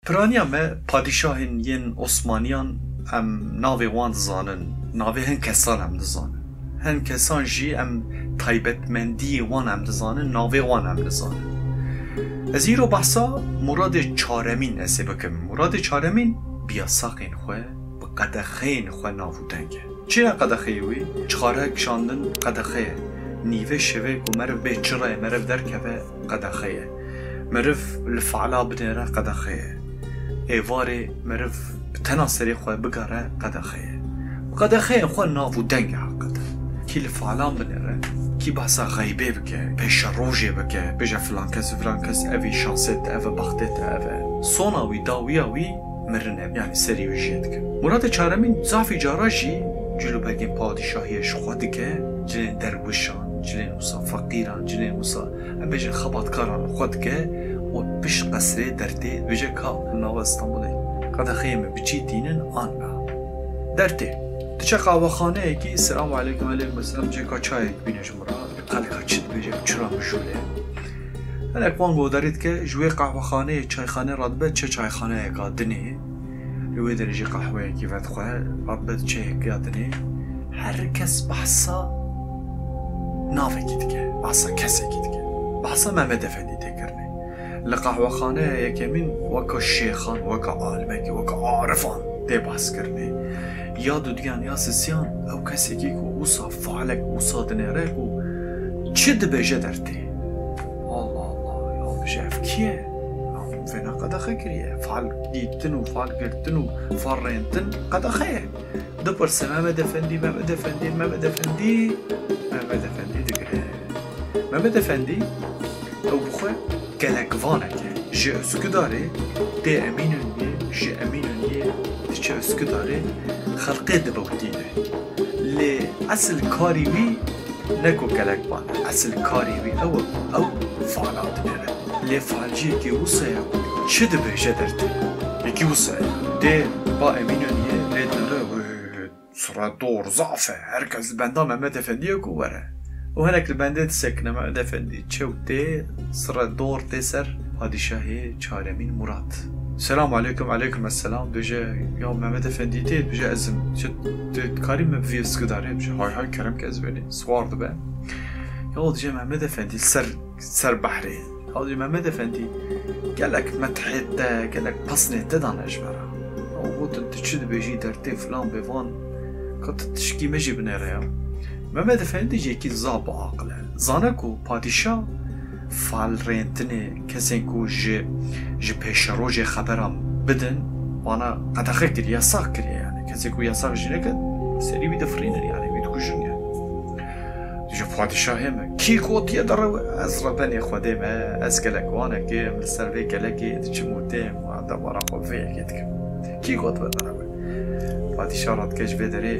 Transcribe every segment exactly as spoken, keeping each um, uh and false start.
Piraniya me padîşahên yên Osmaniyan em navê wan dizanin, navê hin kesan em dizanin. Hin kesan jî em taybetmendiyê wan em dizanin, navê wan em dizanin. Ez îro behsa Muradê çaremîn ez ê bikim. Muradê çaremîn bi yasaqên xwe, bi qedexeyên xwe nav û deng e. Çi ye qedexeyê wî? Çixare kişandin qedexe ye. Nîvê şevê ku meriv bê çirayê meriv derkeve qedexe ye. Meriv li fala binêre qedexe ye. Êvarê meriv bi tena serê xwe bigere qedexe ye. Bi qedexeyên xwe nav û deng e heqet. Kî li falan binêre, kî behsa xeybê bike, pêşerojê bike, bêje filan kes, filan kes, ev î şansê te, ev e, bextê te, ev e. Sona wî, dawiya wî, mirin e, yanî serî wî jê dikin. Muradê çaremîn zafî cara jî cil û bergên padîşahiyê ji xwe dike, cilên derwişan, cilên wisa feqîran, cilên wisa, em bêjin, xebatkaran li xwe dike û pişt qesrê dertê dibêje ka nava Stenbolê qedexeyê me bi çî tînin an na. Dertê. Diçe qahwexaneyekî, selamu aleykum, aleykum selam, cêka çayek bîne ji min re. Qelika çi dibêje, bi çira mijûl e. Hinek wan godarî dike, ji wê qehwexaneyê çayxanê radibe çe çayxaneyeka dinê. Li wê derê jî qehweyekî vedixwe, radibe çeyek ya dinê. Her kes behsa navekî dike, behsa kesekî dike. Behsa Mehmet Efendî tê kirinê. Li qehwexaneya yekemîn weka şêxan, weka alimekî, weka arifan tê behs kirinê. Ya dudiyan ya sisiyan, ew kesekî ku wisa falek wisa dinêre ku çi dibêje dertê. Allah Allah, ya bije ev kî ye? Ya vêna qedexe kiriye. Fal dîtin û fal girtin û fal rêntin qedexe ye. Dipirse Mehmet Efendî, Mehmet Efendî, Mehmet Efendî, Mehmet Efendî digire. Mehmet Efendî, ew bi xwe gelekvanek e. Ji Üsküdarê tê Emînönüyê, ji Emînönüyê diçe Üsküdarê, xelqê dibewtîne. Lê esil karî wî ne ku gelekvan e. Esil karî wî ew e, ew fala dinêre. Lê falciyekî wisa ye ku çi dibêje dertê. Yekî wisa ye. Dê ba Emînönüyê lê dinêre, sire dor zaf e. Her kes li benda Mehmet Efendî ye ku were. Û hinek li bendê disekine Mehmet Efendî. Çew tê, sire dor tê ser padîşahê çaremîn Murat. Selamu aleykum, aleykum esselam. Bêje, ya Mehmet Efendî tê? Bêje, ez im. Çi, tu dikarî min bivî Üsküdarê? Bêje, hay hay, kerem ke ez benî. Siwar dibe. Ya dije Mehmet Efendî ser, ser behrê. Ya dije Mehmet Efendî, gelek methê te, gelek pesnê te dane ji me re. Ew gotin, tu çi dibêjî dertê filan bêvan, ka tu tişkî me jî binêre ya. Mehmet Efendî jî yekî zaf bi aqil e. Zane ku padîşah falrêntinê, kesên ku ji, ji pêşerojê xeberan bidin, wana qedexe kiriye, yasax kiriye yani. Kesê ku yasax jî neke, serî wî difirînin yani, wî dikujin yani. Ji padîşahê me kî gotiye derew, ez rebenê Xwedê me, ez gelekvanek im, li ser vê gelekê diçim û têm, û dewara xwe vê yekê dikim. Kî got ve derew? Padîşah radike ji vê derê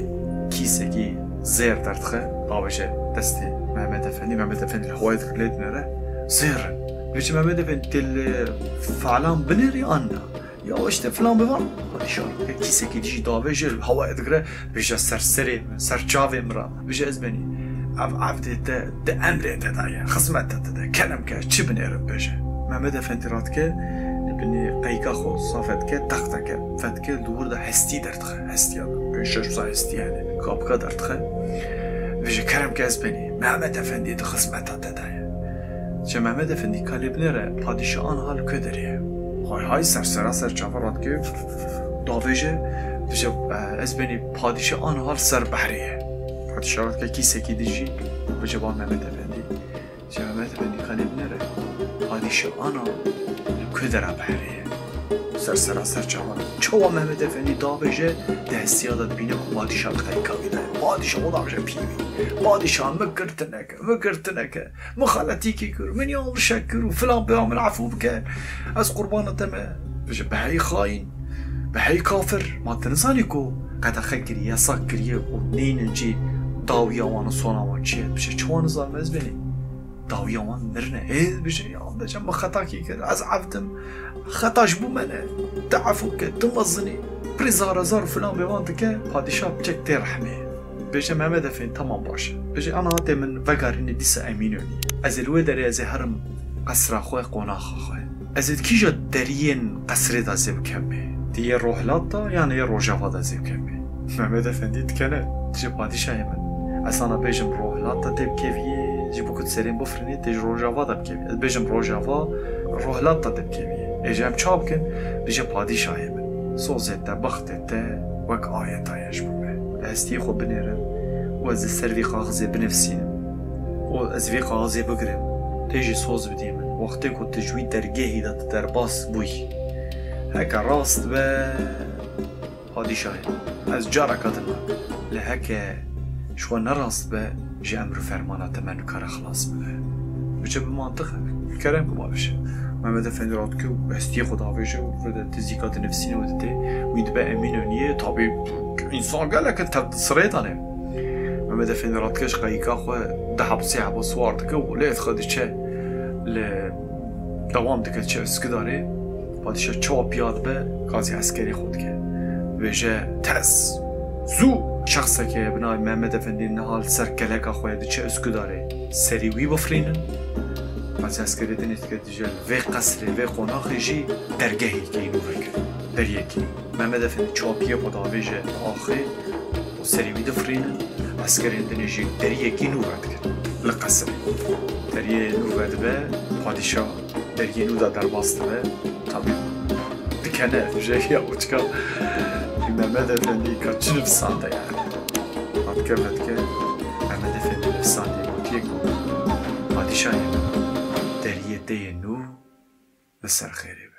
kîsekî zêr derdixe, davêje destê Mehmet Efendî. Mehmet Efendî li hewayê dikir lê dinêre, zêr in. Dibêje Mehmet Efendî, tê li falan binêrî an na? Ya işte filan bêvan. Padîşah radike kîsekî dijî davêje, li hewayê digire, dibêje ser serê min, ser çavê min re. Dibêje ez benî. Ev evdê te di emrê te de ye, xizmeta te de, kerem ke, çi binêrim bêje. Mehmet Efendî radike, binê qeyka xwe safet ke, texteke, fetke, li wir de hestî derdixe, hestiya, pênc şeş wisa hestî yani, kapika derdixe. Dibêje kerem ke ez benî, Mehmet Efendî di xizmeta te de ye. Dibêje Mehmet Efendî ka lê binêre, padîşah anha li ku derê ye. Hay hay, ser sera ser çava radike, davêje, dibêje, e, ez benî, padîşah anha li ser behrê ye. Padîşah radike kîsekî dijî, dibêje ba Mehmet Efendî. Dibêje Mehmet Efendî ka lê binêre, padîşah ana li ku dera behrê ye. Ser sera ser çava. Çawa Mehmet Efendî davêje, di hestiya de dibîne ku padîşah di qeyka wî de ye. Padîşah o davêje pîvî. Padîşah, min girtineke, min girtineke. Min xeletîkî kir, min yanlişek kir û filan bêvan, min efû bike. Ez qurbana te me. Dibêje, bi heyî xayîn, bi heyî kafir. Ma tu nizanî ku qedexe kiriye, yasax kiriye û neynin cî dawiya wan û sona wan çi ye? Dibêje, çawa nizanime ez benî? Dawiya wan mirine. Hê dibêje, ya dibêje, min xetakî kir. Ez evd im. Xeta ji bo me ne. Tu efû bike, tu mezinî. Pirî zar zar û filan bêvan dike, padîşah piçek tê rehmê. Dibêje Mehmet Efendî, tamam baş e. Dibêje ana hatê min vegarîne dîsa Emînönî. Ez ê li wê derê ez ê herim qesra xwe, qonaxa xwe. Ez ê di kîja deriyên qesrê de zê bikemê? Di yê rohilat de yan yê rojava de zê bikemê? Mehmet Efendî dikene, dije padîşahê min, ez sana bêjim rohilat de tê bikeviyê, ji bo ku serên bifirînê tê ji rojava de bikeviyê. Ez bêjim rojava, rohilat de tê bikeviyê. Ê ji em ça bikin? Dije padîşahê min, sozê te, bextê te wek ayeta ye ji bo me. Ez hestiyê xwe binêrim û ez li ser vî kaxizê binivîsînim û ez vî kaxizê bigirim, tê jî soz bidî min. Wextê ku tu ji wî dergehî de tu derbas bûyî, heke rast be, padîşahê, ez careke din nakim. Lê heke ji xwe ne rast be, ji emr û fermana te me nikare xilas bibe. Biçe bi mantiq e. Kerem ku ma bişe. Mehmet Efendî radike û hestiyê xwe davêje û vê de tizîka dinivîsîne û didê. Wî dibe emîn û niyê, tabî însan gelek in tev sirê danê. Mehmet Efendî radike ji qeyîka xwe du heb sê heba siwar dike û lê dixwe diçe li dewam dike diçe Üsküdarê. Padîşah çawa piya dibe, gazî eskerê xwe dike. Dibêje, tez! Zû! Şexseke bi navê Mehmet Efendî niha li ser keleka xwe ye, diçe Üsküdarê. Serî wî bifirînin. Gazî eskerê dinê dike, dije, vê qesrê, vê qonaxê jî dergehekî nû vekirin. Deriyekî nû. Mehmet Efendî çapiyê xwe davêje axê û serî wî difirînin. Eskerên dinê jî deriyekî nû vedikin li qesrê. Deriyê nû vedibe, padîşah deriyê nû de derbas dibe. Tabî dikene, jêriya uçka Mehmet Efendî ka çi nivîsande yani. Radike vedike, Mehmet Efendî nivîsandê, gotiye ku padîşahê min, deriyê te yê nû li ser xêrê be.